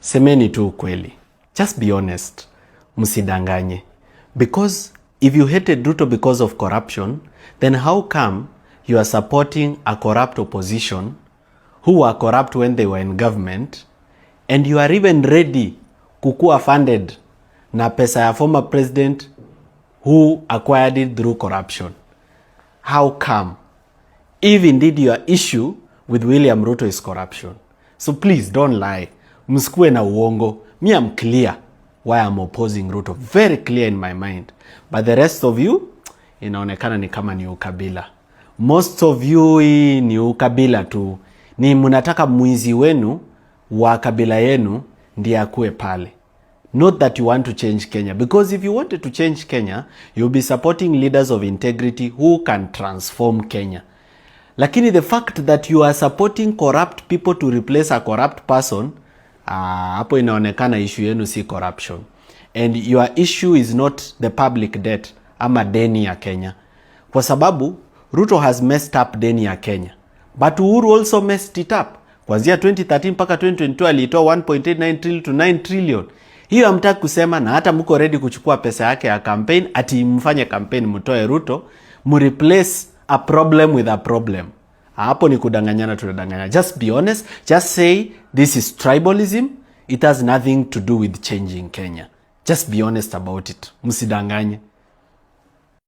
Semeni tu ukweli. Just be honest. Msidanganye. Because if you hated Ruto because of corruption, then how come you are supporting a corrupt opposition who were corrupt when they were in government, and you are even ready kukua funded na pesa ya former president who acquired it through corruption? How come? If indeed your issue with William Ruto is corruption. So please don't lie. Msikue na uongo. Me, I'm clear why I'm opposing Ruto. Very clear in my mind. But the rest of you, inaonekana ni kama ni ukabila. Most of you ni ukabila tu. Ni munataka mwizi wenu wa kabila yenu ndiye akue pale. Not that you want to change Kenya. Because if you wanted to change Kenya, you'll be supporting leaders of integrity who can transform Kenya. Lakini the fact that you are supporting corrupt people to replace a corrupt person, hapo inaonekana issue yenu si corruption. And your issue is not the public debt ama deni ya Kenya. Kwa sababu Ruto has messed up deni ya Kenya. But Uhuru also messed it up. Kuanzia 2013 mpaka 2022 alitoa 1.89 trillion to 9 trillion. Hiyo hamtaki kusema, na hata mko ready kuchukua pesa yake ya campaign ati mfanye campaign mtoe Ruto, replace a problem with a problem. Hapo ni kudanganyana, tunadanganya. Just be honest. Just say this is tribalism. It has nothing to do with changing Kenya. Just be honest about it. Msidanganye.